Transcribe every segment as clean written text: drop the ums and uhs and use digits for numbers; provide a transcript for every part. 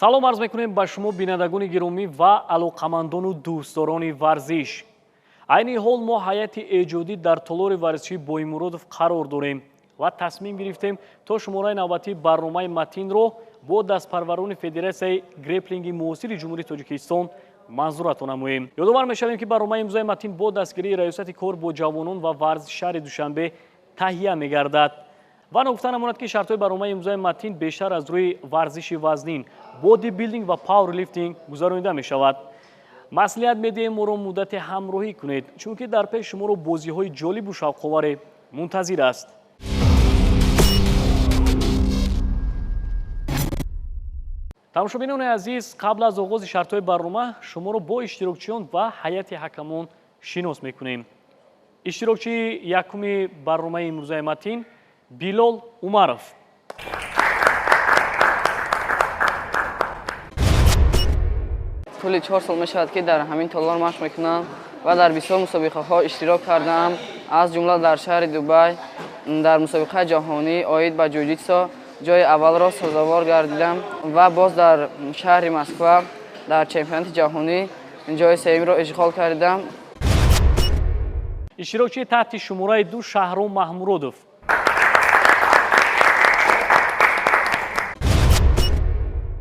Салом арз мекунем ба шумо бинандагони гиромӣ ва алоқамандону дӯстдорони варзиш. Айни ҳол мо ҳайати эҷодӣ дар толори варзишии Боймуродов қарор дорем ва тасмим гирифтем то шумораи навбатии барномаи Матинро бо дастпарварони Федератсияи греплинги муосири Ҷумҳурии Тоҷикистон манзуратон намоем. Ёдовар мешавем, ки барномаи имрӯзаи Матин бо дастгирии Раёсати кор бо ҷавонон ва варзиши шаҳри Душанбе таҳия мегардад. Ва ногуфта намонад, ки шартҳои барномаи имрӯзаи Матин бештар аз рӯи варзиши вазнин, бодибилдинг ва пауэрлифтинг гузаронида мешавад. Маслиҳат медиҳем моро муддате ҳамроҳӣ кунед, чунки дар пеш шуморо бозиҳои ҷолибу шавқоваре мунтазир аст. Тамошобинони азиз, қабл аз оғози шартҳои барнома шуморо бо иштирокчиён ва ҳайати ҳакамон шинос мекунем. Иштирокчии якуми барномаи имрӯзаи Матин Билол Умаров. Тӯли 4 сол мешавад, ки дар ҳамин толор машқ мекунам ва дар бисёр мусобиқаҳо иштирок кардаам, аз ҷумла дар шаҳри Дубай дар мусобиқаи ҷаҳонӣ оид ба ҷуҷитсо ҷои аввалро сазовор гардидам ва боз дар шаҳри Москва дар чемпионати ҷаҳонӣ ҷои сеюмро ишғол кардам. Иштирокчии таҳти шумораи 2 Шаҳром Маҳмуродов.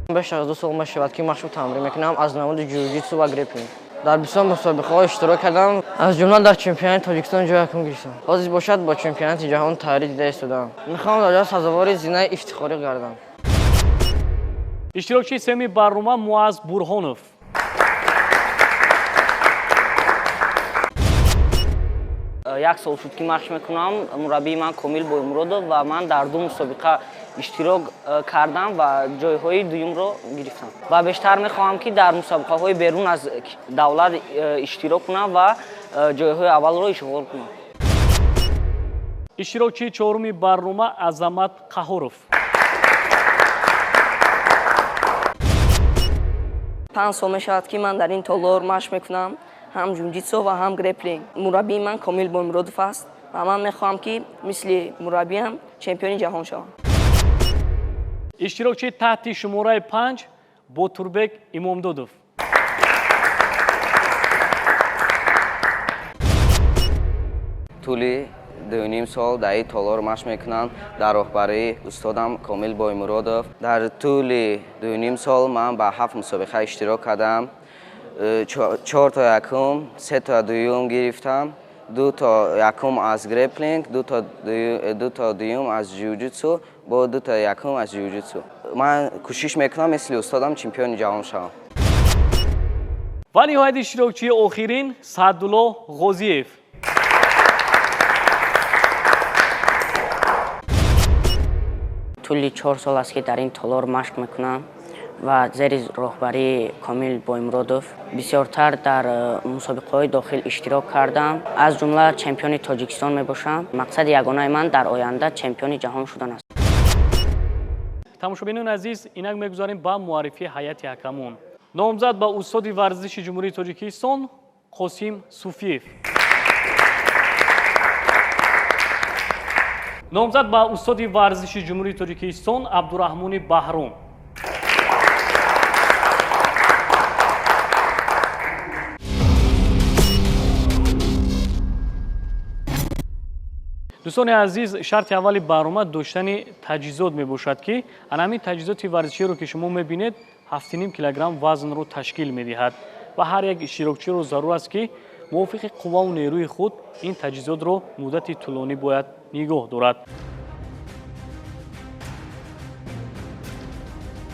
Беш аз 2 сол мешавад, ки машқу тамрин мекунам аз намуди ҷуҷитсу ва греплинг. Дар бисёр мусобиқаҳо иштирок кардам, аз ҷумла дар чемпионати Тоҷикистон ҷои якум гирифтам. Ҳозир бошад бо чемпионати ҷаҳон тайёрӣ дида истодаам. Мехоҳам дар ҷо сазовори зинаи ифтихорӣ гардам. Иштирокчии сеюми барнома Муаз Бурҳонов. 1 сол шуд, ки машқ мекунам. Мураббии ман Комил Боймуродов ва ман дар 2 мусобиқа иштирок кардам ва ҷойҳои дуюмро гирифтам. Ва бештар мехоҳам, ки дар мусобиқаҳои берун аз давлат иштирок кунам ва ҷойҳои аввалро ишғол кунам. Иштирокчии чоруми барнома Азамат Қаҳоров. 5 сол мешавад, ки ман дар ин толор машқ мекунам, ҳам ҷуҷитсо ва ҳам греплинг. Мураббии ман Комил Боймуродов аст ва ман мехоҳам, ки мисли мураббиям чемпиони ҷаҳон шавам. Иштирокчии таҳти шумораи 5 Ботурбек Имомдодов. Тӯли 2.5 сол дар ин толор машқ мекунам дар роҳбарии устодам Комил Боймуродов. Дар тӯли 2.5 сол ман ба 7 мусобиқа иштирок кардам. 4 то якум, 3 то дуюм гирифтам, 2 то якум аз греплинг, 2 то дуюм аз ҷуҷитсу, бо 2 то якум аз ҷуҷитсу. Ман кӯшиш мекунам мисли устодам чемпиони ҷаҳон шавам. Ва ниҳоят иштирокчии охирин Саъдулло Ғозиев. Тӯли 4 сол аст, ки дар ин толор машқ мекунам ва зери роҳбарии Комил Боймуродов бисёртар дар мусобиқаҳои дохил иштирок кардам. Аз ҷумла чемпиони Тоҷикистон мебошам. Мақсади ягонаи ман дар оянда чемпиони ҷаҳон шудан аст. Тамошобинони азиз, инак мегузарем ба муаррифии ҳайати ҳакамон. Номзад ба устоди варзиши Ҷумҳурии Тоҷикистон Қосим Суфиев. Номзад ба устоди варзиши Ҷумҳурии Тоҷикистон Абдураҳмони Баҳром. Дӯстони азиз, шарти аввали барнома доштани таҷҳизот мебошад, ки ана ҳамин таҷҳизоти варзиширо, ки шумо мебинед, 7.5 килограмм вазнро ташкил медиҳад ва ҳар як иштирокчиро зарур аст, ки мувофиқи қувваву нерӯи худ ин таҷҳизотро муддати тӯлонӣ бояд нигоҳ дорад.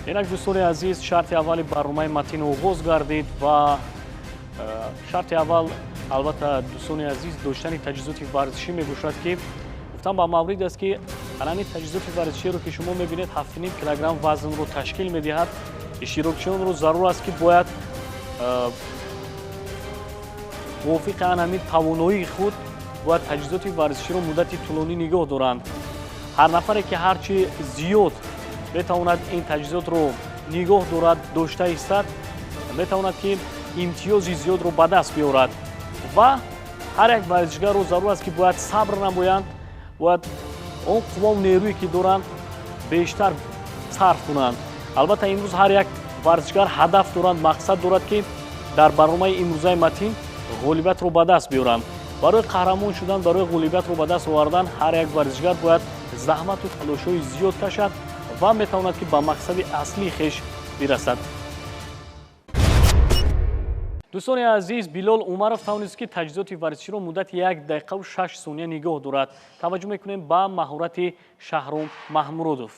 Инак дӯстони азиз, шарти аввали барномаи Матин оғоз гардид ва шарти аввал албатта дӯстони азиз доштани таҷҳизоти варзишӣ мебошад, ки гуфтам ба маврид аст, ки ҳамин таҷҳизоти варзиширо, ки шумо мебинед, 7.5 килограмм вазнро ташкил медиҳад. Иштирокчиёнро зарур аст, ки бояд мувофиқи ҳамин тавоноии худ бояд таҷҳизоти варзиширо муддати тӯлонӣ нигоҳ доранд. Ҳар нафаре, ки ҳарчи зиёд метавонад ин таҷҳизотро нигоҳ дорад, дошта истад, метавонад, ки имтиёзи зиёдро ба даст биёрад. Ва ҳар як варзишгарро зарур аст, ки бояд сабр намоянд, бояд он қуввау нерӯе, ки доранд, бештар сарф кунанд. Албатта имрӯз ҳар як Варзишгар ҳадаф доранд, мақсад дорад, ки дар барномаи имрӯзаи Матин ғолибиятро ба даст биёранд. Барои қаҳрамон шудан, барои ғолибиятро ба даст овардан ҳар як варзишгар бояд заҳмату талошҳои зиёд кашад ва метавонад, ки ба мақсади аслии хеш бирасад. Дӯстони азиз, Билол Умаров тавонист, ки таҷҳизоти варзиширо муддати 1 дақиқаву 6 сония нигоҳ дорад. Таваҷҷӯҳ мекунем ба маҳорати Шаҳром Маҳмуродов.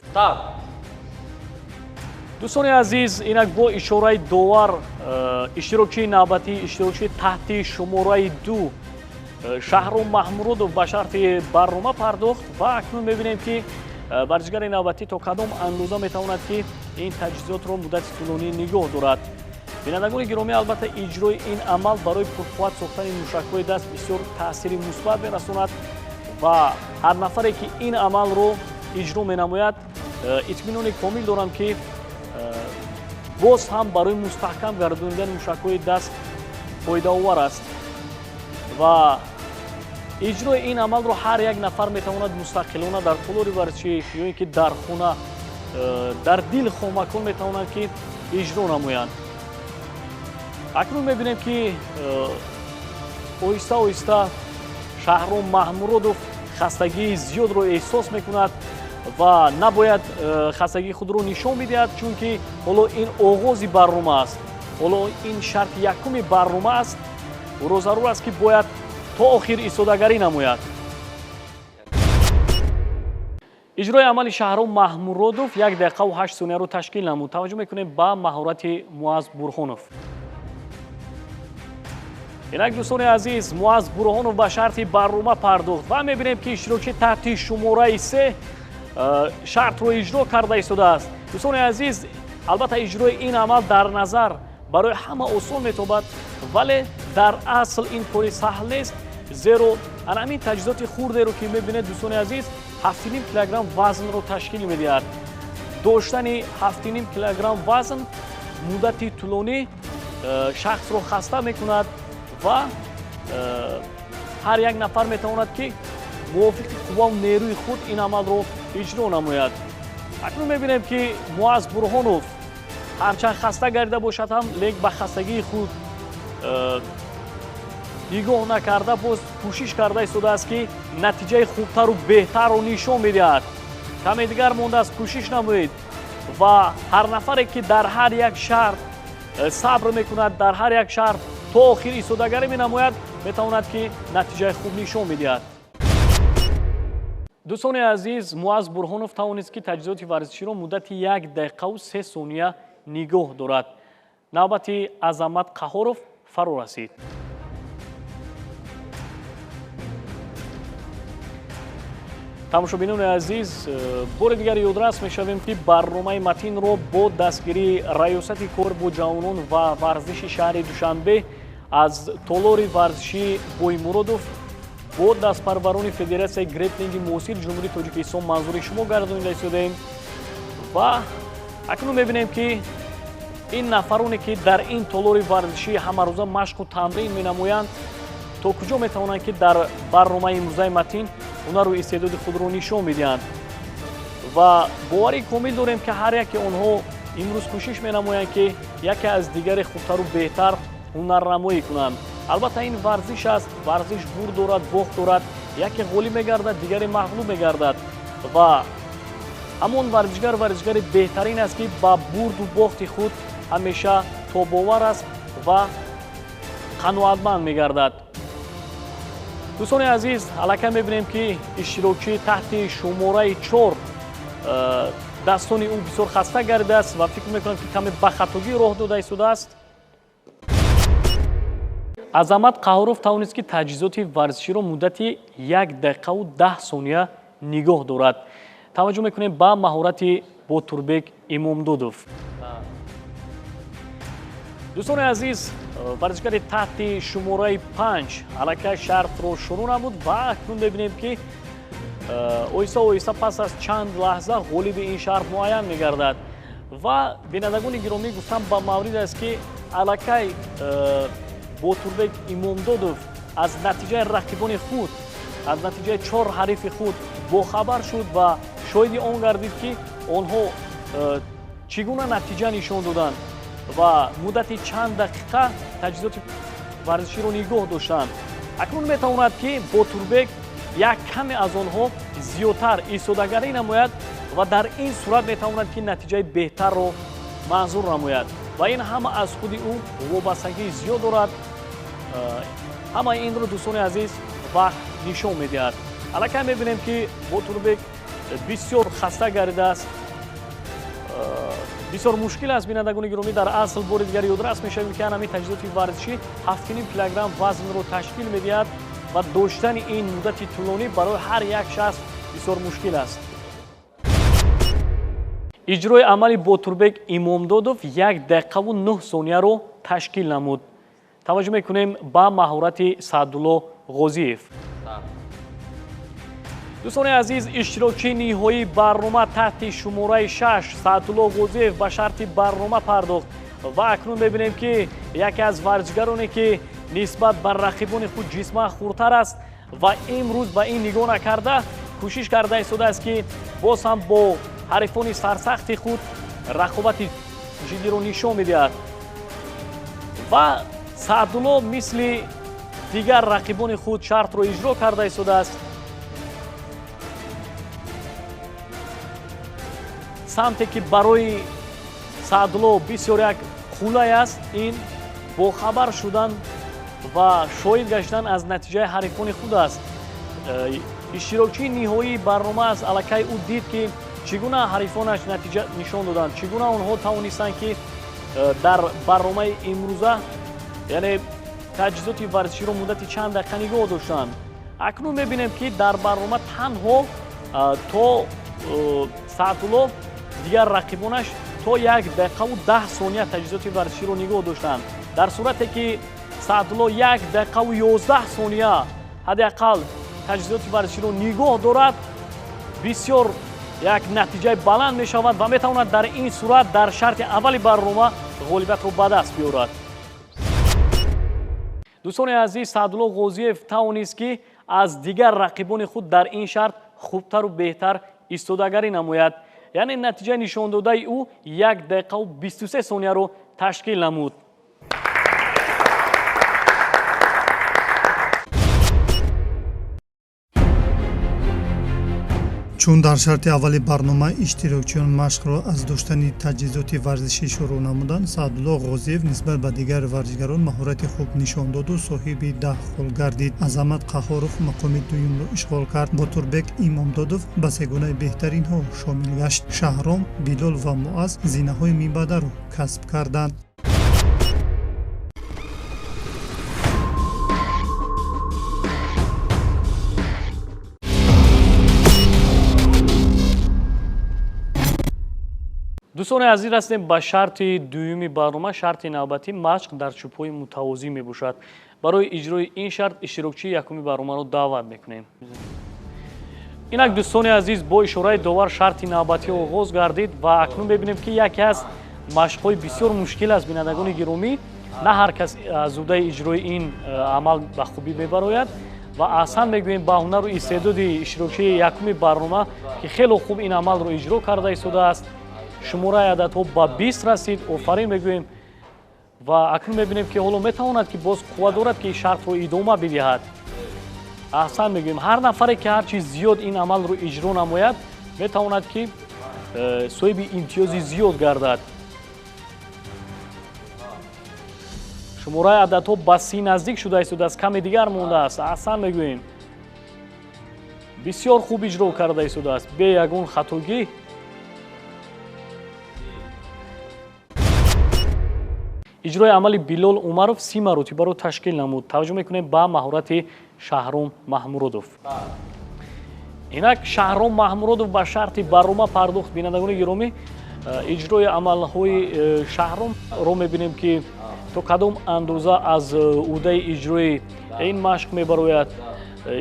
Дӯстони азиз, инак бо ишораи довар иштирокчии навбатӣ, иштирокчии таҳти шумораи 2 Шаҳром Маҳмуродов ба шарти барнома пардохт ва акнун мебинем, ки варзишгари навбатӣ то кадом андоза метавонад, ки ин таҷҳизотро муддати тӯлонӣ нигоҳ дорад. Бинандагони гиромӣ, албатта иҷрои ин амал барои пурқувват сохтани мушакҳои даст бисёр таъсири мусбат мерасонад ва ҳар нафаре, ки ин амалро иҷро менамояд, итминони комил дорам, ки боз ҳам барои мустаҳкам гардонидани мушакҳои даст фоидаовар аст ва иҷрои ин амалро ҳар як нафар метавонад мустақилона дар толори варзишӣ ё ин ки дар хона, дар дил хомакон метавонанд, ки иҷро намоянд. Акнун мебинем, ки оҳиста оҳиста Шаҳром Маҳмуродов хастагии зиёдро эҳсос мекунад ва набояд хастагии худро нишон бидиҳад, чунки ҳоло ин оғози барнома аст, ҳоло ин шарти якуми барнома аст. Ӯро зарур аст, ки бояд то охир истодагарӣ намояд. Иҷрои амали Шаҳром Маҳмуродов 1 дақиқаву 8 сонияро ташкил намуд. Таваҷҷӯҳ мекунем ба маҳорати Муаз Бурҳонов. Инак, дӯстони азиз, Муаз Бурҳонов ба шарти барнома пардохт ва мебинем, ки иштирокчи таҳти шумораи 3 шартро иҷро карда истодааст. Дӯстони азиз, албатта иҷрои ин амал дар назар барои ҳама осон метобад, вале дар асл ин кори саҳл нест, зеро ана ҳамин таҷҳизоти хурдеро, ки мебинед, дӯстони азиз, 7,5 килограмм вазнро ташкил медиҳад. Доштани 7,5 килограмм вазн муддати тӯлонӣ шахсро хаста мекунад ва ҳар як нафар метавонад, ки мувофиқи қуввау нерӯи худ ин амалро иҷро намояд. Акнун мебинем, ки Муаз Бурҳонов ҳарчанд хаста гардида бошад ҳам, лек ба хастагии худ нигоҳ накарда, боз кӯшиш карда истодааст, ки натиҷаи хубтару беҳтарро нишон медиҳад. Каме дигар мондааст, кӯшиш намоед ва ҳар нафаре, ки дар ҳар як шарт сабр мекунад, дар ҳар як шарт то охир истодагарӣ менамояд, метавонад, ки натиҷаи хуб нишон медиҳад. Дӯстони азиз, Муаз Бурҳонов тавонист, ки таҷҳизоти варзиширо муддати 1 дақиқаву 3 сония нигоҳ дорад. Навбати Азамат Қаҳоров фаро расид. Тамошобинони азиз, бори дигар ёдрас мешавем, ки барномаи Матинро бо дастгирии Раёсати кор бо ҷавонон ва варзиши шаҳри Душанбе аз толори варзишии Боймуродов бо дастпарварони Федератсияи греплинги муосири Ҷумҳурии Тоҷикистон манзури шумо гардонида истодаем ва акнун мебинем, ки ин нафароне, ки дар ин толори варзишӣ ҳамарӯза машқу тамрин менамоянд, то куҷо метавонанд, ки дар барномаи имрӯзаи Матин ҳунару истеъдоди худро нишон медиҳанд. Ва боварии комил дорем, ки ҳар яке онҳо имрӯз кӯшиш менамоянд, ки яке аз дигаре хубтару беҳтар ҳунарнамоӣ кунанд. Албатта ин варзиш аст, варзиш бурд дорад, бохт дорад, яке ғолиб мегардад, дигаре мағлуб мегардад ва ҳамон варзишгар варзишгари беҳтарин аст, ки ба бурду бохти худ ҳамеша тобовар аст ва қаноатманд мегардад. Дӯстони азиз, аллакай мебинем, ки иштирокчии таҳти шумораи 4 дастони ӯ бисёр хаста гардидааст ва фикр мекунам, ки каме ба хатогӣ роҳ дода истодааст. Азамат Қаҳоров тавонист, ки таҷҳизоти варзиширо муддати 1 дақиқаву 10 сония нигоҳ дорад. Таваҷҷӯҳ мекунем ба маҳорати Ботурбек Имомдодов. Дӯстони азиз, варзишгари таҳти шумораи 5 аллакай шартро шурӯъ намуд ва акнун мебинем, ки оҳиста оҳиста пас аз чанд лаҳза ғолиби ин шарт муайян мегардад. Ва бинандагони гиромӣ, гуфтам ба маврид аст, ки аллакай Ботурбек Имомдодов аз натиҷаи рақибони худ, аз натиҷаи 4 ҳарифи худ бохабар шуд ва шоҳиди он гардид, ки онҳо чӣ гуна натиҷа нишон доданд. ва муддати чанд дақиқа таҷҳизоти варзиширо нигоҳ доштанд. Акнун метавонад, ки Ботурбек як каме аз онҳо зиёдтар истодагарӣ намояд ва дар ин сурат метавонад, ки натиҷаи беҳтарро манзур намояд. Ва ин ҳама аз худи ӯ вобастагии зиёд дорад. Ҳамаи инро, дӯстони азиз, вақт нишон медиҳад. Аллакай мебинем, ки Ботурбек бисёр хаста гардидааст. Бисёр мушкил аст, бинандагони гиромӣ. Дар асл бори дигар ёдрас мешавем, ки ҳамин таҷҳизоти варзишӣ 7,5 килограмм вазнро ташкил медиҳад ва доштани ин муддати тӯлонӣ барои ҳар як шахс бисёр мушкил аст. Иҷрои амали Ботурбек Имомдодов 1 дақиқаву 9 сонияро ташкил намуд. Таваҷҷӯҳ мекунем ба маҳорати Саъдулло Ғозиев. Дӯстони азиз, иштирокчии ниҳоии барнома таҳти шумораи 6 Саъдулло Ғозиев ба шарти барнома пардохт ва акнун мебинем, ки яке аз варзишгароне, ки нисбат ба рақибони худ ҷисман хурдтар аст ва имрӯз ба ин нигоҳ накарда кӯшиш карда истодааст, ки боз ҳам бо ҳарифони сарсахти худ рақобати ҷиддиро нишон медиҳад. Ва Саъдулло мисли дигар рақибони худ шартро иҷро карда истодааст. Самте ки барои Саъдулло бисёр як қулай аст, ин бохабар шудан ва шоҳид гаштан аз натиҷаи ҳарифони худ аст. Иштирокчии ниҳоии барнома аст. Аллакай ӯ дид, ки чӣ гуна ҳарифонаш натиҷа нишон доданд, чӣ гуна онҳо тавонистанд, ки дар барномаи имрӯза, яъне таҷҳизоти варзиширо муддати чанд дақиқа нигоҳ доштанд. Акнун мебинем, ки дар барнома танҳо то Саъдулло дигар рақибонаш то 1 дақиқаву 10 сония таҷҳизоти варзиширо нигоҳ доштанд. Дар сурате ки Саъдулло 1 дақиқаву 11 сония ҳадди ақал таҷҳизоти варзиширо нигоҳ дорад, бисёр як натиҷаи баланд мешавад ва метавонад дар ин сурат дар шарти аввали барнома ғолибиятро ба даст биёрад. Дӯстони азиз, Саъдулло Ғозиев тавонист, ки аз дигар рақибони худ дар ин шарт хубтару беҳтар истодагарӣ намояд. Яъне натиҷаи нишондодаи ӯ 1 дақиқаву 23 сонияро ташкил намуд. Чун дар шарти аввали барнома иштирокчиён машқро аз доштани таҷҳизоти варзишӣ шурӯъ намуданд, Саъдулло Ғозиев нисбат ба дигар варзишгарон маҳорати хуб нишон доду соҳиби 10 хол гардид. Азамат Қаҳоров мақоми дуюмро ишғол кард. Ботурбек Имомдодов ба сегонаи беҳтаринҳо шомил гашт. Шаҳром, Билол ва Муаз зинаҳои минбаъдаро касб карданд. Дӯстони азиз, расидем ба шарти дуюми барнома. Шарти навбатӣ машқ дар чӯбҳои мутавозӣ мебошад. Барои иҷрои ин шарт иштирокчии якуми барномаро даъват мекунем. Инак, дӯстони азиз, бо ишораи довар шарти навбатӣ оғоз гардид ва акнун мебинем, ки яке аз машқҳои бисёр мушкил аст, бинандагони гиромӣ. На ҳар кас аз уҳдаи иҷрои ин амал ба хубӣ мебарояд ва аҳсан мегӯем ба ҳунару истеъдоди иштирокчии якуми барнома, ки хело хуб ин амалро иҷро карда истодааст. Шумораи ададҳо ба 20 расид. Офарин мегӯем ва акнун мебинем, ки ҳоло метавонад, ки боз қувва дорад, ки шартро идома бидиҳад. Аҳсан мегӯем. Ҳар нафаре, ки ҳарчи зиёд ин амалро иҷро намояд, метавонад, ки соҳиби имтиёзи зиёд гардад. Шумораи ададҳо ба 30 наздик шуда истодааст, каме дигар мондааст. Аҳсан мегӯем, бисёр хуб иҷро карда истодааст, бе ягон хатогӣ. Иҷрои амали Билол Умаров 30 маротибаро ташкил намуд. Таваҷҷӯҳ мекунем ба маҳорати Шаҳром Маҳмуродов. Инак Шаҳром Маҳмуродов ба шарти барнома пардохт. Бинандагони гиромӣ, иҷрои амалҳои Шаҳромро мебинем, ки то кадом андоза аз уҳдаи иҷрои ин машқ мебарояд.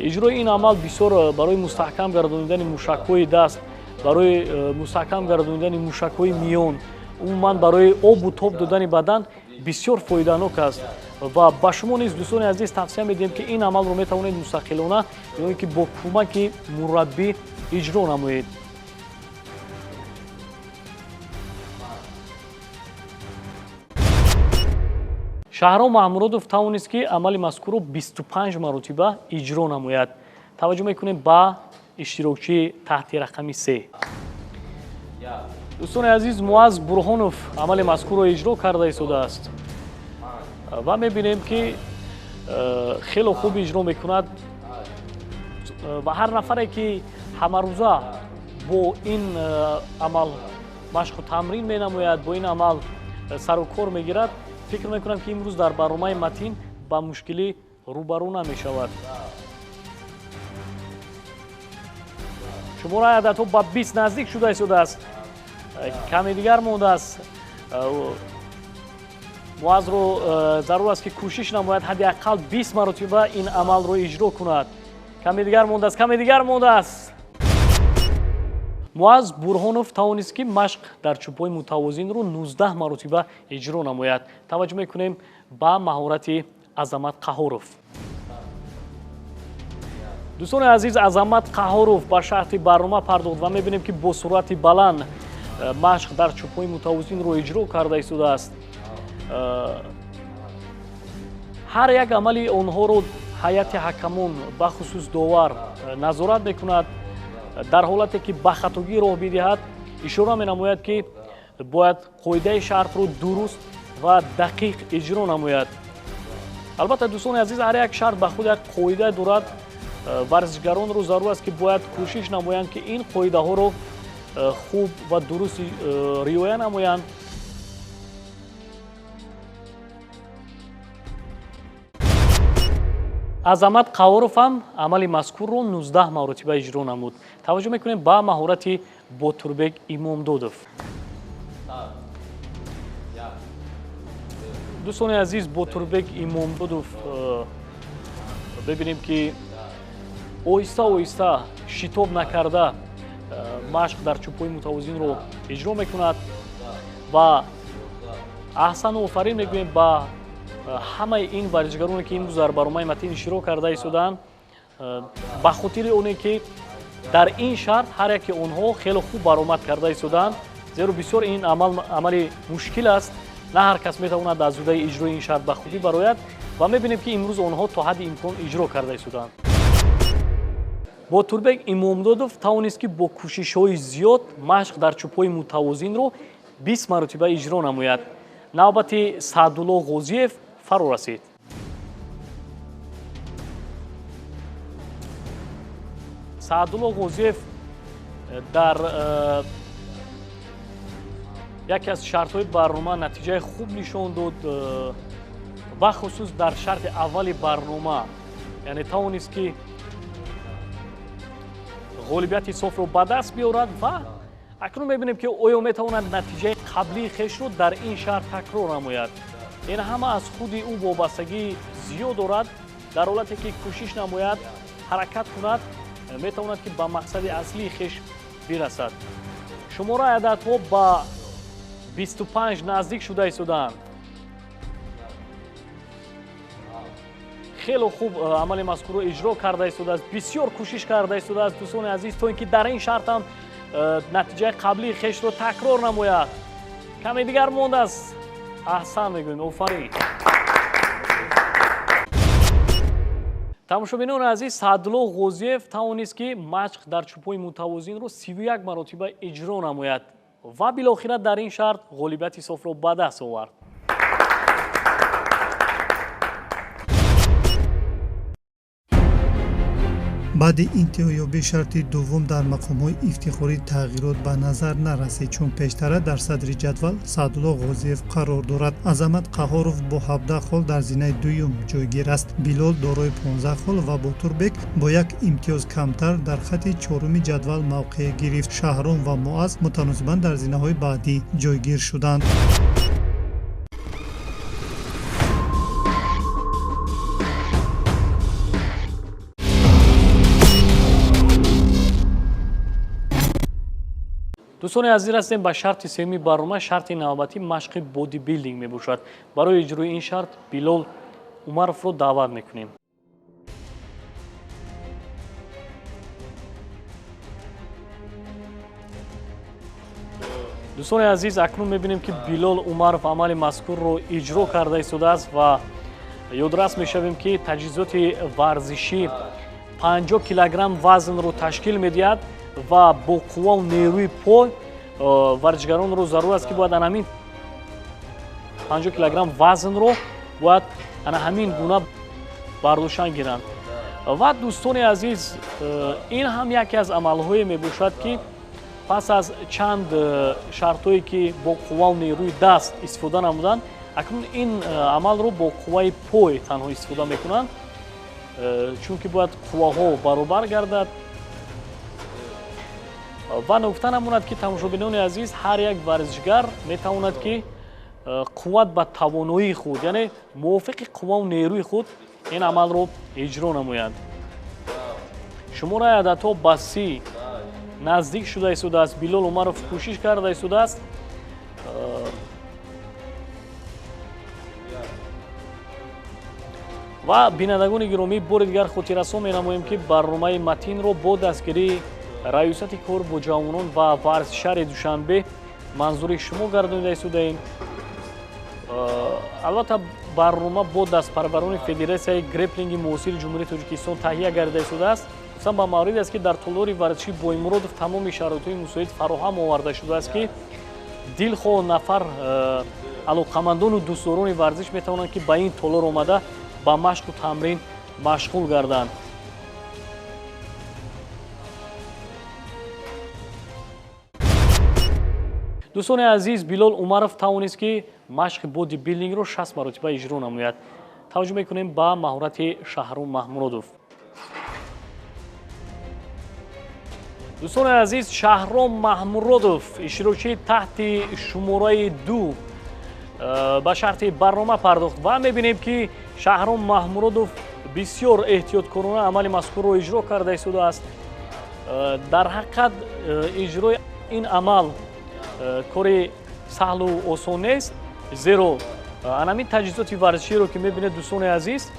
Иҷрои ин амал бисёр барои мустаҳкам гардонидани мушакҳои даст, барои мустаҳкам гардонидани мушакҳои миён, умуман барои обу тоб додани бадан бисёр фоиданок аст. Ва ба шумо низ, дӯстони азиз, тавсия медиҳем, ки ин амалро метавонед мустақилона ё ин ки бо кӯмаки мураббӣ иҷро намоед. Шаҳром Маҳмуродов тавонист, ки амали мазкурро 25 маротиба иҷро намояд. Таваҷҷӯҳ мекунем ба иштирокчии таҳти рақами 3. Дӯстони азиз, Муаз Бурҳонов амали мазкурро иҷро карда истодааст ва мебинем, ки хело хуб иҷро мекунад ва ҳар нафаре, ки ҳамарӯза бо ин амал машқу тамрин менамояд, бо ин амал сару кор мегирад, фикр мекунам, ки имрӯз дар барномаи Матин ба мушкилӣ рӯбарӯ намешавад. Шумораи ададҳо ба 20 наздик шуда истодааст. Каме дигар мондааст. Муазро зарур аст, ки кӯшиш намояд ҳадди ақал 20 маротиба ин амалро иҷро кунад. Каме дигар мондааст, каме дигар мондааст. Муаз Бурҳонов тавонист, ки машқ дар чӯбҳои мутавозинро 19 маротиба иҷро намояд. Таваҷҷӯҳ мекунем ба маҳорати Азамат Қаҳоров. Дӯстони азиз, Азамат Қаҳоров ба шарти барнома пардохт ва мебинем, ки бо суръати баланд машқ дар чӯбҳои мутавозинро иҷро карда истодааст. Ҳар як амали онҳоро ҳайати ҳакамон, бахусус довар, назорат мекунад. Дар ҳолате ки ба хатогӣ роҳ бидиҳад, ишора менамояд, ки бояд қоидаи шартро дуруст ва дақиқ иҷро намояд. Албатта, дӯстони азиз, ҳар як шарт ба худ як қоида дорад. Варзишгаронро зарур аст, ки бояд кӯшиш намоянд, ки ин қоидаҳоро хуб ва дуруст риоя намоянд. Азамат Қаҳоров ҳам амали мазкурро 19 маротиба иҷро намуд. Таваҷҷӯҳ мекунем ба маҳорати Ботурбек Имомдодов. Дӯстони азиз, Ботурбек Имомдодов бибинем, ки оҳиста оҳиста, шитоб накарда, машқ дар чӯбҳои мутавозинро иҷро мекунад ва аҳсану офарин мегӯем ба ҳамаи ин варзишгароне, ки имрӯз дар барномаи Матин иштирок карда истодаанд, ба хотири оне ки дар ин шарт ҳар яке онҳо хеле хуб баромад карда истодаанд, зеро бисёр ин амал амали мушкил аст. На ҳар кас метавонад аз зудаи иҷрои ин шарт ба хубӣ барояд ва мебинем, ки имрӯз онҳо то ҳадди имкон иҷро карда истодаанд. Ботурбек Имомдодов тавонист, ки бо кӯшишҳои зиёд машқ дар чӯбҳои мутавозинро 20 маротиба иҷро намояд. Навбати Саъдулло Ғозиев фаро расид. Саъдулло Ғозиев дар яке аз шартҳои барнома натиҷаи хуб нишон дод, бахусус дар шарти аввали барнома, яъне тавонист, ки ғолибияти софро ба даст биёрад ва акнун мебинем, ки оё метавонад натиҷаи қаблии хешро дар ин шарт такрор намояд. Ин ҳама аз худи ӯ вобастагии зиёд дорад. Дар ҳолате ки кӯшиш намояд, ҳаракат кунад, метавонад, ки ба мақсади аслии хеш бирасад. Шумораи ададҳо ба 25 наздик шуда истодаанд. Хело хуб амали мазкурро иҷро карда истодааст, бисёр кӯшиш карда истодааст, дӯстони азиз, то ин ки дар ин шарт ҳам натиҷаи қаблии хешро такрор намояд. Каме дигар мондааст. Аҳсан мегӯем, офарин. Тамошобинони азиз, Саъдулло Ғозиев тавонист, ки машқ дар чӯбҳои мутавозинро 31 маротиба иҷро намояд ва билохира дар ин шарт ғолибияти софро ба даст овард. Баъди интиҳоёбии шарти дуввум дар мақомҳои ифтихорӣ тағйирот ба назар нарасид, чун пештара дар садри ҷадвал Саъдулло Ғозиев қарор дорад. Азамат Қаҳоров бо 17 хол дар зинаи дуюм ҷойгир аст. Билол дорои 15 хол ва Ботурбек бо як имтиёз камтар дар хати чоруми ҷадвал мавқеъ гирифт. Шаҳром ва Муаз мутаносибан дар зинаҳои баъдӣ ҷойгир шуданд. Дӯстони азиз, ҳастем ба шарти сеюми барнома. Шарти навбатӣ машқи бодибилдинг мебошад. Барои иҷрои ин шарт Билол Умаровро даъват мекунем. Дӯстони азиз, акнун мебинем, ки Билол Умаров амали мазкурро иҷро карда истодааст ва ёдрас мешавем, ки таҷҳизоти варзишӣ 50 килограмм вазнро ташкил медиҳад ва бо қуввау нерӯи пой варзишгаронро зарур аст, ки бояд ана ҳамин 50 килограмм вазнро бояд ана ҳамин гуна бардоштан гиранд. Ва дӯстони азиз, ин ҳам яке аз амалҳое мебошад, ки пас аз чанд шартҳое, ки бо қуввау нерӯи даст истифода намуданд, акнун ин амалро бо қувваи пой танҳо истифода мекунанд, чунки бояд қувваҳо баробар гардад. Ва ногуфта намонад, ки тамошобинони азиз, ҳар як варзишгар метавонад, ки қувват ба тавоноии худ, яъне мувофиқи қуввау нерӯи худ ин амалро иҷро намояд. Шумораи ададҳо ба 30 наздик шуда истодааст. Билол Умаров кӯшиш карда истодааст. Ва бинандагони гиромӣ, бори дигар хотиррасон менамоем, ки барномаи Матинро бо дастгирии Раёсати кор бо ҷавонон ва варзиши шаҳри Душанбе манзури шумо гардонида истодаем. Албатта, барнома бо дастпарварони Федератсияи греплинги муосири Ҷумҳурии Тоҷикистон таҳия гардида истодааст. Хусусан ба мавриде аст, ки дар толори варзиши Боймуродов тамоми шароитҳои мусоид фароҳам оварда шудааст, ки дилхоҳ нафар алоқамандону дӯстдорони варзиш метавонанд, ки ба ин толор омада ба машқу тамрин машғул гарданд. Дӯстони азиз, Билол Умаров тавонист, ки машқи бодибилдингро 60 маротиба иҷро намояд. Таваҷҷӯҳ мекунем ба маҳорати Шаҳром Маҳмуродов. Дӯстони азиз, Шаҳром Маҳмуродов, иштирокчии таҳти шумораи 2, ба шарти барнома пардохт ва мебинем, ки Шаҳром Маҳмуродов бисёр эҳтиёткорона амали мазкурро иҷро карда истодааст. Дар ҳақиқат, иҷрои ин амал кори саҳлу осон нест, зеро анамин таҷҳизоти варзиширо, ки мебинед, дӯстони азиз,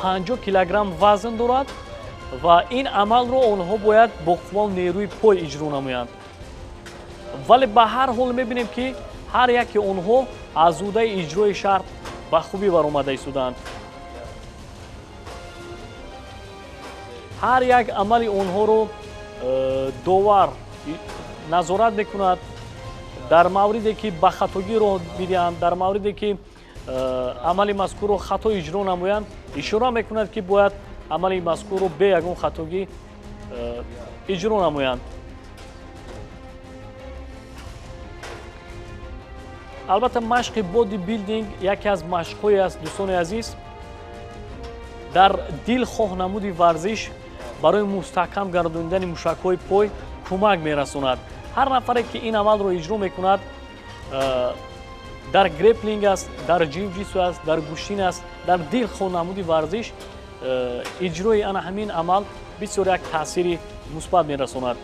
50 килограмм вазн дорад ва ин амалро онҳо бояд бо қуввау нерӯи пой иҷро намоянд. Вале ба ҳар ҳол мебинем, ки ҳар яке онҳо аз ӯҳдаи иҷрои шарт ба хубӣ баромада истодаанд. Ҳар як амали онҳоро довар назорат мекунад. Дар мавриде, ки ба хатогӣ роҳ бидиҳанд, дар мавриде, ки амали мазкурро хато иҷро намоянд, ишора мекунад, ки бояд амали мазкурро бе ягон хатогӣ иҷро намоянд. Албатта, машқи бодибилдинг яке аз машқҳое аст, дӯстони азиз, дар дилхоҳ намуди варзиш барои мустаҳкам гардонидани мушакҳои пой кӯмак мерасонад. Ҳар нафаре, ки ин амалро иҷро мекунад, дар греплинг аст, дар ҷиу-ҷитсу аст, дар гӯштин аст, дар дилхоҳ намуди варзиш иҷрои ана ҳамин амал бисёр як таъсири мусбат мерасонад.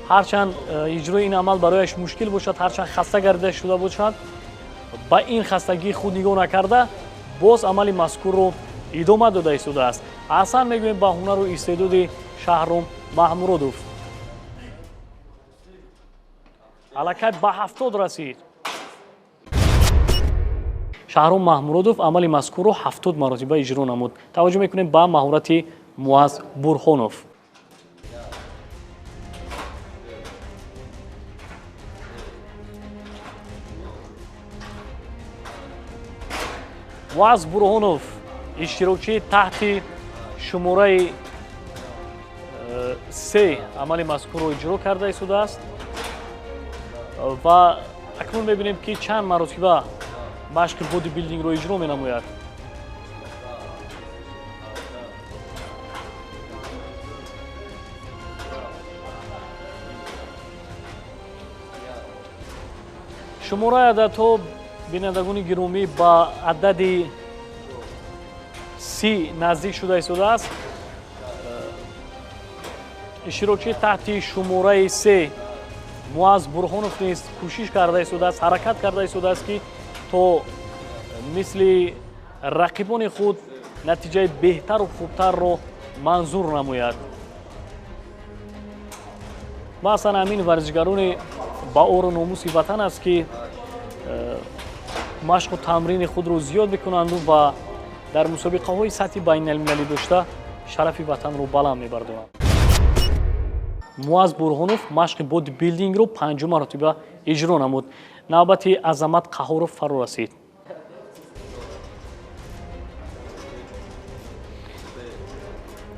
Ҳарчанд иҷрои ин амал барояш мушкил бошад, ҳарчанд хаста гардида шуда бошад, ба ин хастагии худ нигоҳ накарда, боз амали мазкурро идома дода истодааст. Аҳсан мегӯем ба ҳунару истеъдоди Шаҳром Маҳмуродов. Аллакай ба 70 расид. Шаҳром Маҳмуродов амали мазкурро 70 маротиба иҷро намуд. Таваҷҷӯҳ мекунем ба маҳорати Муаз Бурҳонов. Муаз Бурҳонов, иштирокчии таҳти шумораи 3, амали мазкурро иҷро карда истодааст ва акнун мебинем, ки чанд маротиба машқи бодибилдингро иҷро менамояд. Шумораи ададҳо, бинандагони гиромӣ, ба адади 30 наздик шуда истодааст. Иштирокчии таҳти шумораи 3 Муаз Бурҳонов низ кӯшиш карда истодааст, ҳаракат карда истодааст, ки то мисли рақибони худ натиҷаи беҳтару хубтарро манзур намояд. Маъсан ҳамин варзишгарони Ба ору номуси ватан аст, ки машқу тамрини худро зиёд мекунанду ва дар мусобиқаҳои сатҳи байналмилалӣ дошта шарафи ватанро баланд мебардоранд. Муаз Бурҳонов машқи бодибилдингро панҷум маротиба иҷро намуд. Навбати Азамат Қаҳоров фаро расид.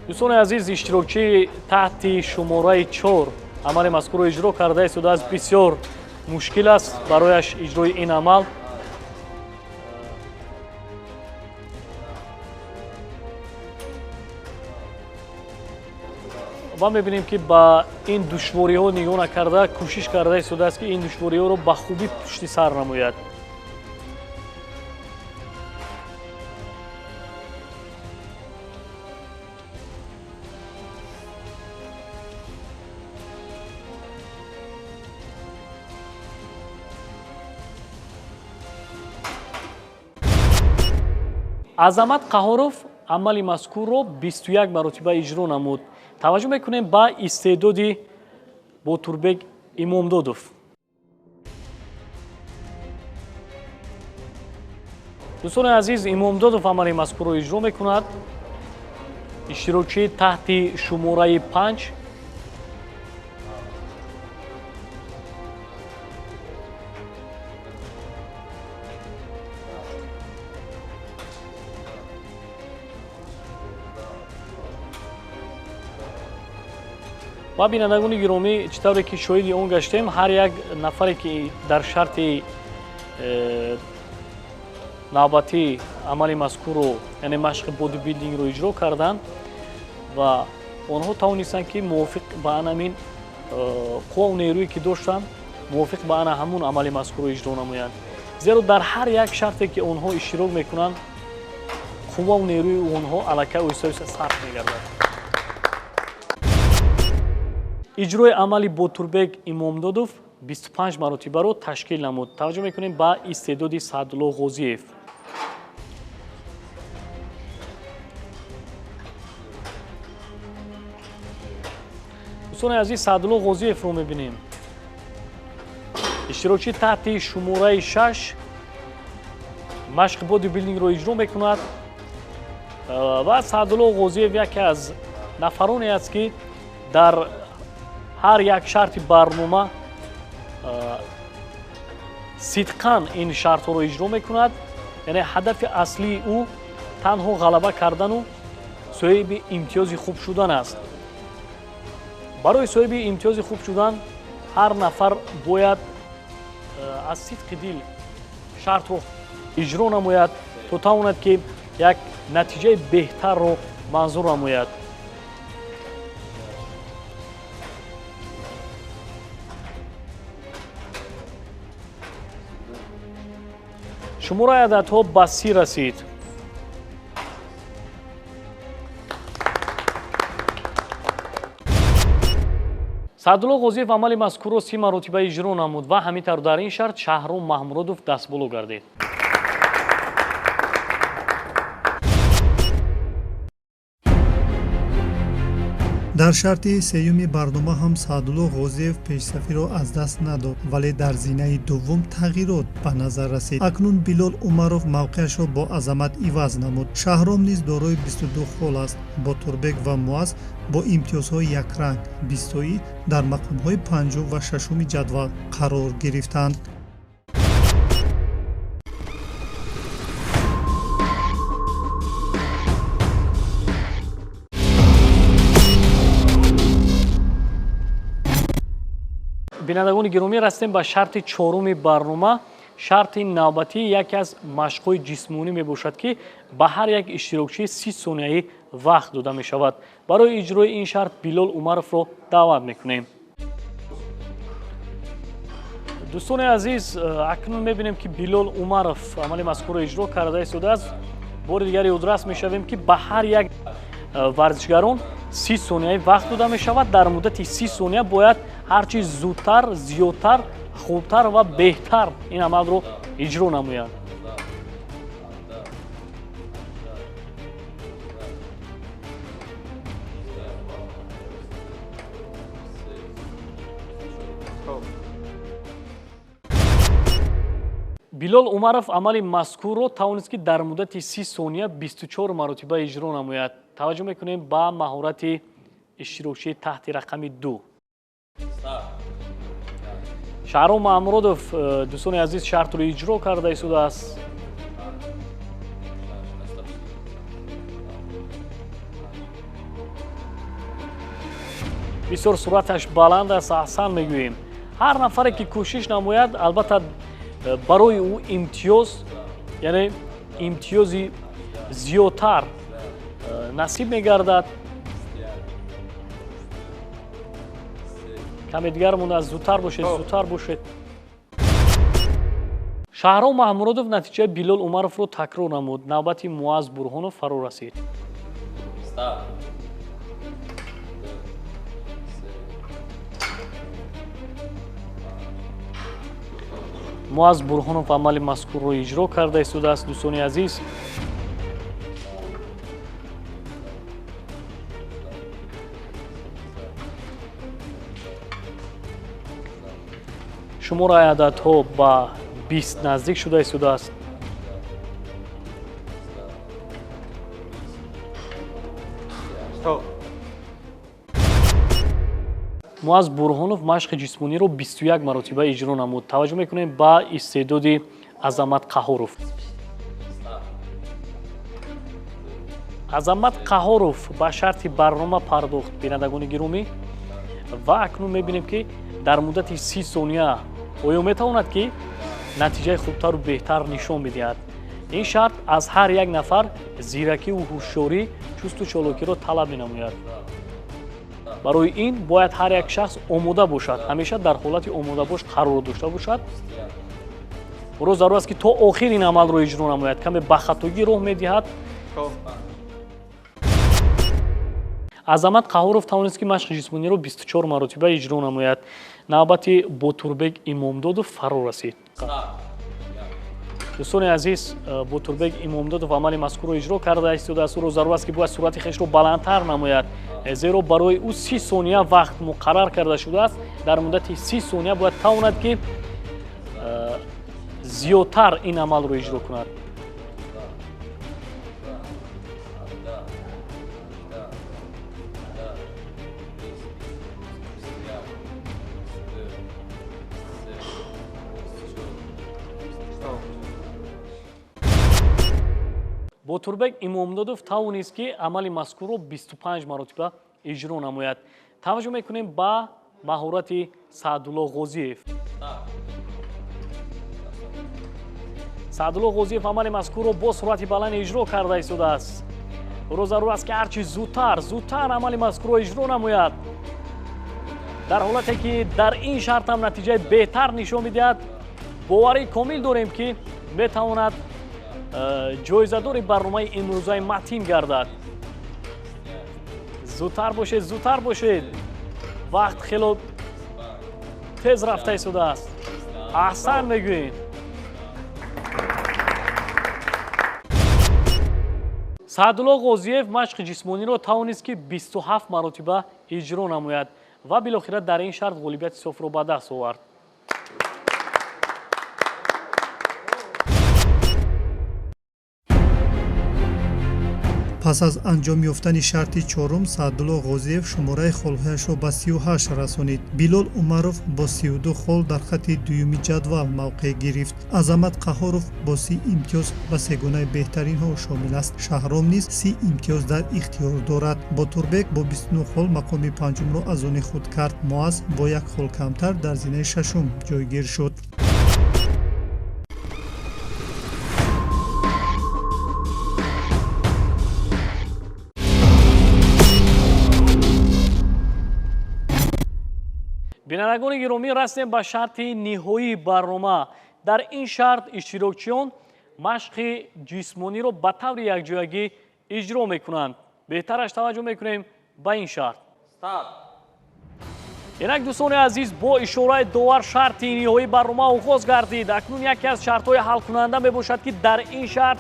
Дӯстони азиз, иштирокчии таҳти шумораи 4 амали мазкурро иҷро карда истодааст. Бисёр мушкил аст барояш иҷрои ин амал. Ва мебинем, ки ба ин душвориҳо нигоҳ накарда кӯшиш карда истодааст, ки ин душвориҳоро ба хубӣ пушти сар намояд. Азамат Қаҳоров амали мазкурро 21 маротиба иҷро намуд. Таваҷҷӯҳ мекунем ба истеъдоди Ботурбек Имомдодов. Дӯстони азиз, Имомдодов амали мазкурро иҷро мекунад. Иштирокчии таҳти шумораи 5. Ва бинандагони гиромӣ, чӣ тавре ки шоҳиди он гаштем, ҳар як нафаре, ки дар шарти навбатӣ амали мазкурро, яъне машқи бодибилдингро иҷро карданд ва онҳо тавонистанд, ки мувофиқ ба анамин қуввау нерӯе, ки доштанд, мувофиқ ба ана ҳамун амали мазкурро иҷро намоянд. Зеро дар ҳар як шарте, ки онҳо иштирок мекунанд, қуввау нерӯи онҳо аллакай оҳиста оҳиста сарф мегардад. Иҷрои амали Ботурбек Имомдодов 25 маротибаро ташкил намуд. Таваҷҷӯҳ мекунем ба истеъдоди Саъдулло Ғозиев. Дӯстони азиз, Саъдулло Ғозиевро мебинем. Иштирокчи таҳти шумораи 6 машқи бодибилдингро иҷро мекунад ва Саъдулло Ғозиев яке аз нафароне аст, ки дар ҳар як шарти барнома сидқан ин шартҳоро иҷро мекунад. Яъне ҳадафи аслии ӯ танҳо ғалаба кардану соҳиби имтиёзи хуб шудан аст. Барои соҳиби имтиёзи хуб шудан ҳар нафар бояд аз сидқи дил шартро иҷро намояд, то тавонад, ки як натиҷаи беҳтарро манзур намояд. Шумораи ададҳо ба 30 расид. Саъдулло Ғозиев амали мазкурро 30 маротиба иҷро намуд ва ҳамин тавр дар ин шарт Шаҳром Маҳмуродов дастболо гардид. Дар шарти сеюми барнома ҳам Саъдулло Ғозиев пешсафиро аз даст надод, вале дар зинаи дуввум тағйирот ба назар расид. Акнун Билол Умаров мавқеашро бо Азамат иваз намуд. Шаҳром низ дорои 22 хол аст. Ботурбек ва Муаз бо имтиёзҳои якранг 20тоӣ дар мақомҳои панҷум ва шашуми ҷадвал қарор гирифтанд. Бинандагони гиромӣ, расидем ба шарти чоруми барнома. Шарти навбатӣ яке аз машқҳои ҷисмонӣ мебошад, ки ба ҳар як иштирокчӣ 30 сонияӣ вақт дода мешавад. Барои иҷрои ин шарт Билол Умаровро даъват мекунем. Дӯстони азиз, акнун мебинем, ки Билол Умаров амали мазкурро иҷро карда истодааст. Бори дигар ёдрас мешавем, ки ба ҳар як варзишгарон 30 сонияи вақт дода мешавад. Дар муддати 30 сония бояд ҳарчи зудтар, зиёдтар, хубтар ва беҳтар ин амалро иҷро намоянд. Билол Умаров амали мазкурро тавонист, ки дар муддати 30 сония 24 маротиба иҷро намояд. Таваҷҷӯҳ мекунем ба маҳорати иштирокчии таҳти рақами 2. Шаҳром Маҳмуродов, дӯстони азиз, шартро иҷро карда истодааст. Бисёр суръаташ баланд аст, аҳсан мегӯем. Ҳар нафаре ки кӯшиш намояд, албатта барои ӯ имтиёз, яъне имтиёзи зиёдтар насиб мегардад. Каме дигар мондааст, зудтар бошед, зудтар бошед. Шаҳром Маҳмуродов натиҷаи Билол Умаровро такрор намуд. Навбати Муаз Бурҳонов фаро расид. Муаз Бурҳонов амали мазкурро иҷро карда истодааст, дӯстони азиз. Шумораи ададҳо ба 20 наздик шуда истодааст. Муаз Бурҳонов машқи ҷисмониро 21 маротиба иҷро намуд. Таваҷҷӯҳ мекунем ба истеъдоди Азамат Қаҳоров. Азамат Қаҳоров ба шарти барнома пардохт, бинандагони гиромӣ, ва акнун мебинем, ки дар муддати 30 сония оё метавонад, ки натиҷаи хубтару беҳтар нишон бидиҳад. Ин шарт аз ҳар як нафар зиракиву ҳушёрӣ, чусту чолокиро талаб менамояд. Барои ин бояд ҳар як шахс омода бошад, ҳамеша дар ҳолати омодабош қарор дошта бошад. Ӯро зарур аст, ки то охир ин амалро иҷро намояд. Каме ба хатогӣ роҳ медиҳад. Азамат Қаҳоров тавонист, ки машқи ҷисмониро 24 маротиба иҷро намояд. Навбати Ботурбек Имомдодов фаро расид. Дӯстони азиз, Ботурбек Имомдодов амали мазкурро иҷро карда истодааст. Ӯро зарур аст, ки бояд суръати хешро баландтар намояд, зеро барои ӯ 30 сония вақт муқаррар карда шудааст. Дар муддати 30 сония бояд тавонад, ки зиёдтар ин амалро иҷро кунад. Ботурбек Имомдодов тавонист, ки амали мазкурро 25 маротиба иҷро намояд. Таваҷҷӯҳ мекунем ба маҳорати Саъдулло Ғозиев. Саъдулло Ғозиев амали мазкурро бо суръати баланд иҷро карда истодааст. Ӯро зарур аст, ки ҳарчи зудтар, зудтар амали мазкурро иҷро намояд. Дар ҳолате ки дар ин шарт ҳам натиҷаи беҳтар нишон медиҳад, боварии комил дорем, ки метавонад ҷоизадори барномаи имрӯзаи Матин гардад. Зудтар бошед, зудтар бошед. Вақт хело тез рафта истодааст. Аҳсан мегӯем. Саъдулло Ғозиев машқи ҷисмониро тавонист, ки 27 маротиба иҷро намояд ва билохира дар ин шарт ғолибияти софро ба даст овард. Пас аз анҷом ёфтани шарти чорум, Саъдулло Ғозиев шумораи холҳояшро ба 38 расонид. Билол Умаров бо 32 хол дар хати дуюми ҷадвал мавқеъ гирифт. Азамат Қаҳоров бо 30 имтиёз ба сегонаи беҳтаринҳо шомил аст. Шаҳром низ 30 имтиёз дар ихтиёр дорад. Ботурбек бо 29 хол мақоми панҷумро аз они худ кард. Муаз бо як хол камтар дар зинаи шашум ҷойгир шуд. Бинандагони гиромӣ, расидем ба шарти ниҳоии барнома. Дар ин шарт иштирокчиён машқи ҷисмониро ба таври якҷоягӣ иҷро мекунанд. Беҳтараш таваҷҷӯҳ мекунем ба ин шарт. Инак, дӯстони азиз, бо ишораи довар шарти ниҳоии барнома оғоз гардид. Акнун яке аз шартҳои ҳалкунанда мебошад, ки дар ин шарт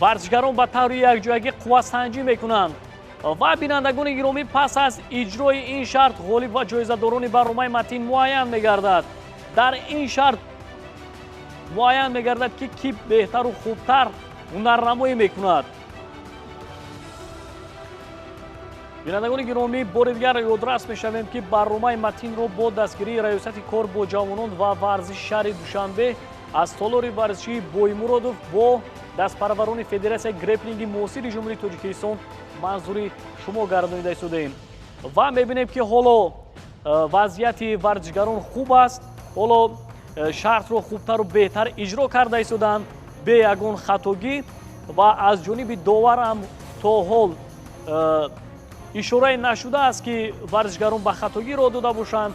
варзишгарон ба таври якҷоягӣ қуввасанҷӣ мекунанд. Ва бинандагони гиромӣ, пас аз иҷрои ин шарт ғолиб ва ҷоизадорони барномаи Матин муайян мегардад. Дар ин шарт Муайян мегардад, ки кӣ беҳтару хубтар ҳунарнамоӣ мекунад. Бинандагони гиромӣ, бори дигар ёдрас мешавем, ки барномаи Матинро бо дастгирии Раёсати кор бо ҷавонон ва варзиши шаҳри Душанбе аз толори варзишии Боймуродов бо дастпарварони Федератсияи греплинги муосири Ҷумҳурии Тоҷикистон манзури шумо гардонида истодаем. Ва мебинем, ки ҳоло вазъияти варзишгарон хуб аст, ҳоло шартро хубтару беҳтар иҷро карда истоданд бе ягон хатогӣ ва аз ҷониби довар ҳам то ҳол ишорае нашудааст, ки варзишгарон ба хатогӣ роҳ дода бошанд.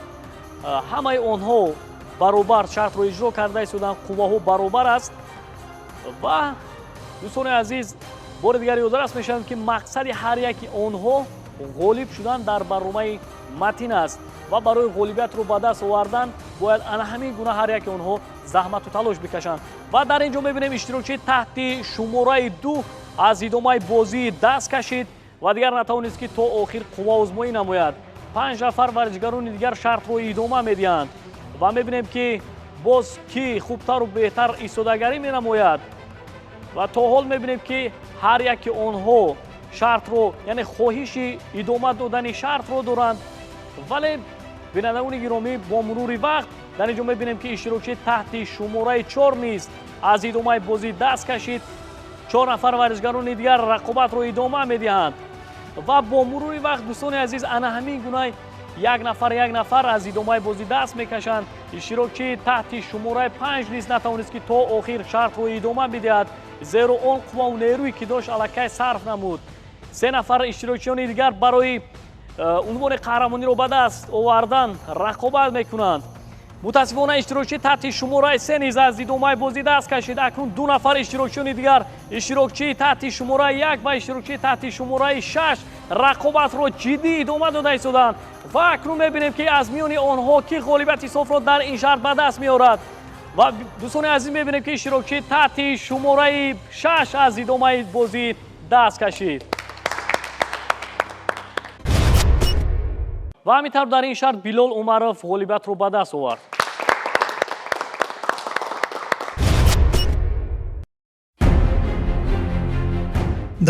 Ҳамаи онҳо баробар шартро иҷро карда истоданд, қувваҳо баробар аст. Ва дӯстони азиз, бори дигар ёдрас мешавем, ки мақсади ҳар яки онҳо ғолиб шудан дар барномаи Матин аст ва барои ғолибиятро ба даст овардан бояд ана ҳамин гуна ҳар яки онҳо заҳмату талош бикашанд. Ва дар ин ҷо мебинем, иштирокчии таҳти шумораи 2 аз идомаи бозӣ даст кашид ва дигар натавонист, ки то охир қувваозмоӣ намояд. 5 нафар варзишгарони дигар шартро идома медиҳанд ва мебинем, ки боз кӣ хубтару беҳтар истодагарӣ менамояд. Ва то ҳол мебинем, ки ҳар яки онҳо шартро, яъне хоҳиши идома додани шартро доранд. Вале бинандагони гиромӣ, бо мурури вақт дар ин ҷо мебинем, ки иштирокчии таҳти шумораи 4 низ аз идомаи бозӣ даст кашид. 4 нафар варзишгарони дигар рақобатро идома медиҳанд ва бо мурури вақт, дӯстони азиз, ана ҳамин гуна як нафар як нафар аз идомаи бозӣ даст мекашанд. Иштирокчии таҳти шумораи 5 низ натавонист, ки то охир шартро идома бидиҳад, зеро он қуввау нерӯе ки дошт аллакай сарф намуд. 3 нафар иштирокчиёни дигар барои унвони қаҳрамониро ба даст овардан рақобат мекунанд. Мутаассифона, иштирокчии таҳти шумораи 3 низ аз идомаи бозӣ даст кашид. Акнун 2 нафар иштирокчиёни дигар, иштирокчии таҳти шумораи 1 ва иштирокчии таҳти шумораи 6 рақобатро ҷиддӣ идома дода истоданд. Ва акнун мебинем, ки аз миёни онҳо кӣ ғолибияти софро дар ин шарт ба даст меорад. Ва дӯстони азиз, мебинем, ки иштирокчии таҳти шумораи 6 аз идомаи бозӣ даст кашид. Ва ҳамин тавр дар ин шарт Билол Умаров ғолибиятро ба даст овард.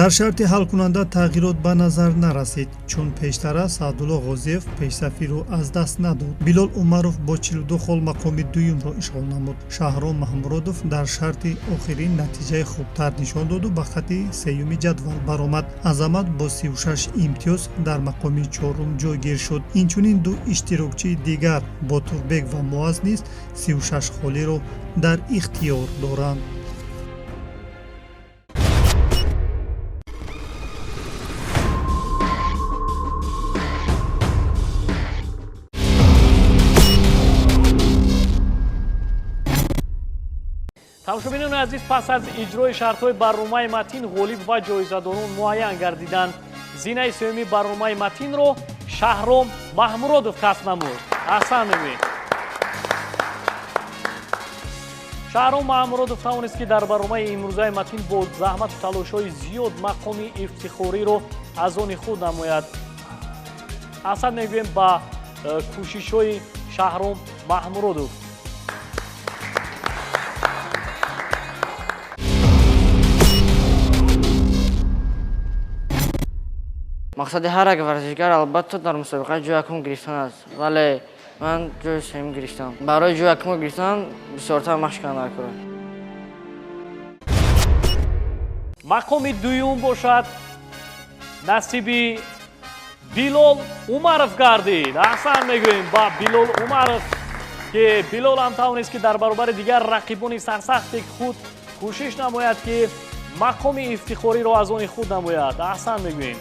Дар шарти ҳалкунанда тағйирот ба назар нарасид, чун пештара Саъдулло Ғозиев пешсафиро аз даст надод. Билол Умаров бо 42 хол мақоми дуюмро ишғол намуд. Шаҳром Маҳмуродов дар шарти охирин натиҷаи хубтар нишон доду ба хати сеюми ҷадвал баромад. Азамат бо 36 имтиёз дар мақоми чорум ҷойгир шуд. Инчунин ду иштирокчии дигар, Ботурбек ва Муаз, низ 36 холиро дар ихтиёр доранд. Тамошобинони азиз, пас аз иҷрои шартҳои барномаи Матин ғолиб ва ҷоизадорон муайян гардиданд. Зинаи сеюми барномаи Матинро Шаҳром Маҳмуродов касб намуд. Аҳсан мегӯем. Шаҳром Маҳмуродов тавонист, ки дар барномаи имрӯзаи Матин бо заҳмату талошҳои зиёд мақоми ифтихориро аз они худ намояд. Аҳсан мегӯем ба кӯшишҳои Шаҳром Маҳмуродов. Мақсади ҳар як варзишгар албатта дар мусобиқа ҷои якум гирифтан аст, вале ман ҷои сеюм гирифтам. Барои ҷои якум гирифтан бисёртар машқ кардан даркор. Мақоми дуюм бошад насиби Билол Умаров гардид. Аҳсан мегӯем ба Билол Умаров, ки Билол ҳам тавонист, ки дар баробари дигар рақибони сарсахти худ кӯшиш намояд, ки мақоми ифтихориро аз они худ намояд. Аҳсан мегӯем.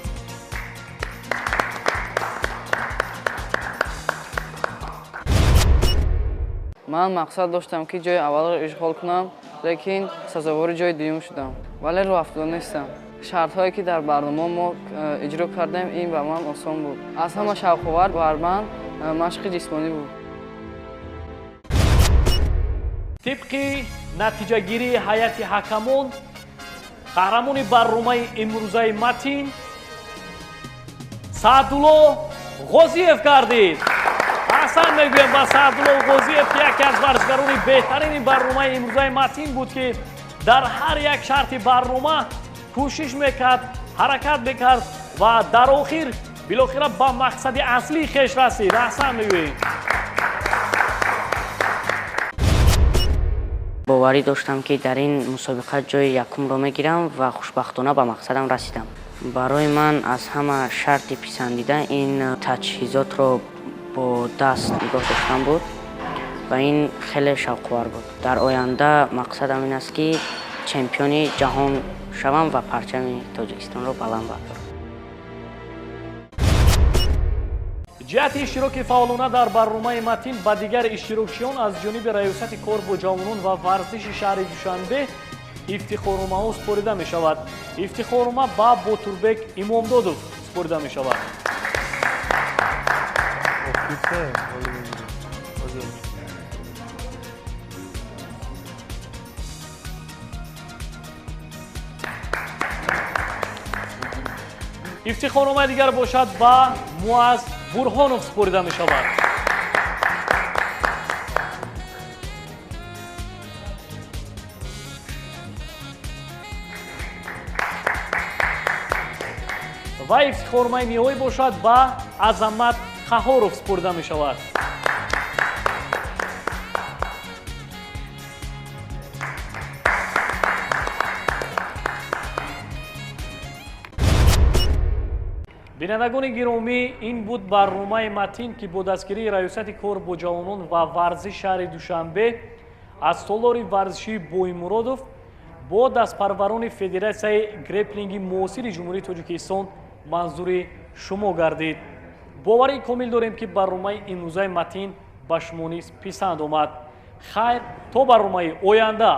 Ман мақсад доштам, ки ҷои аввалро ишғол кунам, лекин сазовори ҷои дуюм шудам, вале рӯҳафтода нестам. Шартҳое, ки дар барнома мо иҷро кардем, ин ба ман осон буд. Аз ҳама шавқовар бар ман машқи ҷисмонӣ буд. Тибқи натиҷагирии ҳайати ҳакамон, қаҳрамони барномаи имрӯзаи Матин Саъдулло Ғозиев гардид. Аҳсан мегӯем ба Саъдулло Ғозиев, ки яке аз варзишгарони беҳтарини барномаи имрӯзаи Матин буд, ки дар ҳар як шарти барнома кӯшиш мекард, ҳаракат мекард ва дар охир билохира ба мақсади аслии хеш расид. Аҳсан мегӯем. Боварӣ доштам, ки дар ин мусобиқа ҷои якумро мегирам ва хушбахтона ба мақсадам расидам. Барои ман аз ҳама шарти писандида ин таҷҳизотро бо даст нигоҳ доштан буд ва ин хеле шавқовар буд. Дар оянда мақсадам ин аст, ки чемпиони ҷаҳон шавам ва парчами Тоҷикистонро баланд бардорам. Ҷиҳати иштироки фаъолона дар барномаи Матин ба дигар иштирокчиён аз ҷониби Раёсати кор бо ҷавонон ва варзиши шаҳри Душанбе ифтихорномаҳо супорида мешавад. Ифтихорнома ба Ботурбек Имомдодов супорида мешавад. Ифтихорномаи дигар бошад ба Муаз Бурҳонов супорида мешавад. Ва ифтихорномаи ниҳоӣ бошад ба Азамат Қаҳоров супорида мешавад. Бинандагони гиромӣ, ин буд барномаи Матин, ки бо дастгирии Раёсати кор бо ҷавонон ва варзиш шаҳри Душанбе аз толори варзишии Боймуродов бо дастпарварони Федератсияи греплинги муосири Ҷумҳурии Тоҷикистон манзури шумо гардид. Боварии комил дорем, ки барномаи имрӯзаи Матин ба шумо низ писанд омад. Хайр, то барномаи оянда.